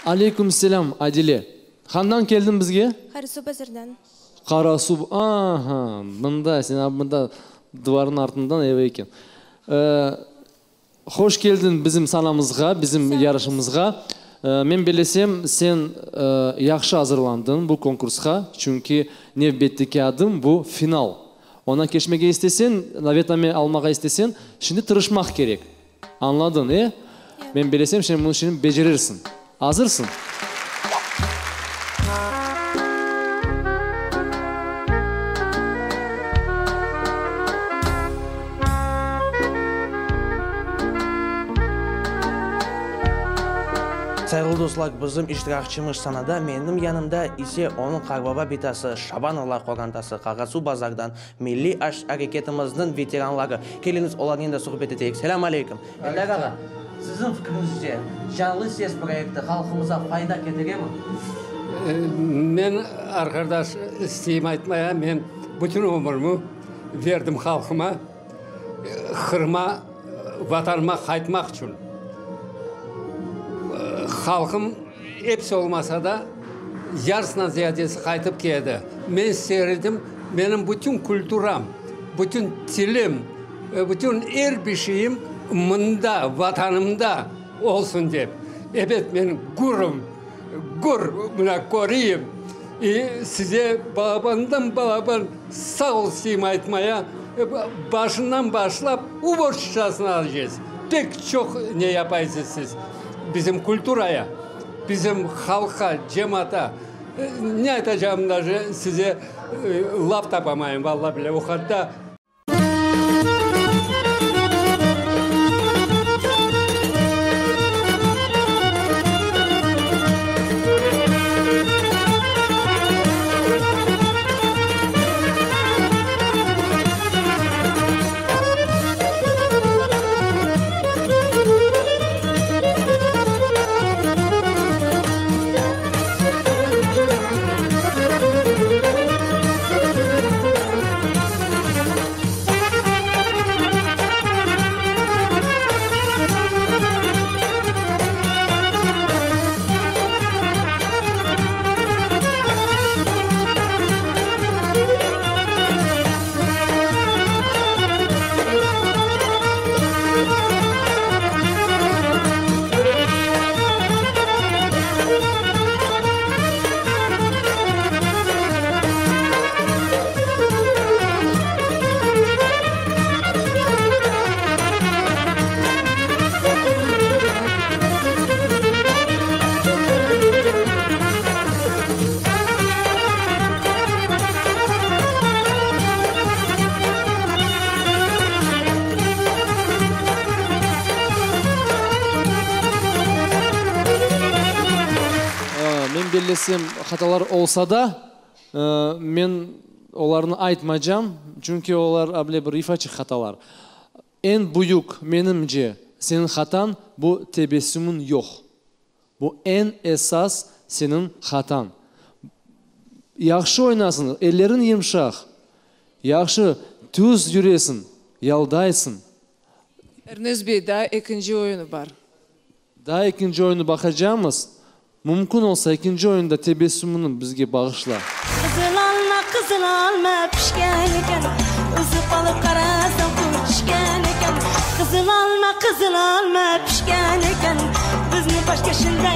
Aleyküm selâm, Adile. Handan keldiñ bizge? Qarasuvbazardan. Qarasuv, aha, mında, sen mında duvarnıñ artından evi eken. Hoş keldiñ bizim sanamızğa, bizim yarışımızğa. Men bellesem, sen yahşı azırlandıñ bu konkursqa, çünki nevbetteki adım bu final. Ondan keçmege isteseñ, davetname almağa isteseñ, şimdi tırışmaq kerek. Añladıñ, e? Men bellesem, sen bunı şimdi becerirsiñ. Azırsıñ? Sayğılı dostlar, bizim iştirakçımız sanada, menim yanımda ise onıñ qarbaba bitası, Şabanovlar qorantası, Qarasuvbazardan milliy areketimizniñ veteranları. Keliñiz, olarnen de suhbet eteyik. Selâm aleyküm! Eldar ağa, siziñ fikriñizce, Canlı ses proyekti halqımıza fayda ketiremi? Men, arqadaş, isteyim aytmaya, men bütün ömürimi berdim halqıma, Qırıma, Vatanıma qaytmaq içün. Halqım episi olmasa da, yarısından ziyadesi qaytıp keldi. Men ister edim, menim bütün kulturam, bütün tilim, bütün er bir şeyim mında, Vatanımda olsun dep. Ebet, men gürüm, gür, mına köreyim. İ size balabandan balaban sağ ol isteyim aytmaya, başından başlap uborşçıçasına alacağız. Pek çoq ne yapaysız siz bizim kulturaya, bizim halqqa, cemaata. Ne aytacağımnı daje size laf tapamayım, valla bile, o hatta. Men bellesem, hatalar olsa da, men olarnı aytmaycam, çünki olar able bir ifaçıq hatalar. Eñ büyük, menimce, seniñ hatañ, bu tebessümiñ yoq. Bu eñ esas seniñ hatañ. Yahşı oynasıñ, elleriñ yımşaq, yahşı, tüz yüresiñ, yaldaysıñ. Ernest bey, daa ekinci oyunı bar. Daa ekinci oyunı baqacamız. Mümkün olsa, ekinci oyunda tebessümini bizge bağışla. Qızıl alma, qızıl alma pişken eken, Üzüp alıp qarasam qurt tüşken eken. Qızıl alma, qızıl alma pişken eken, Bizni başqa şinday.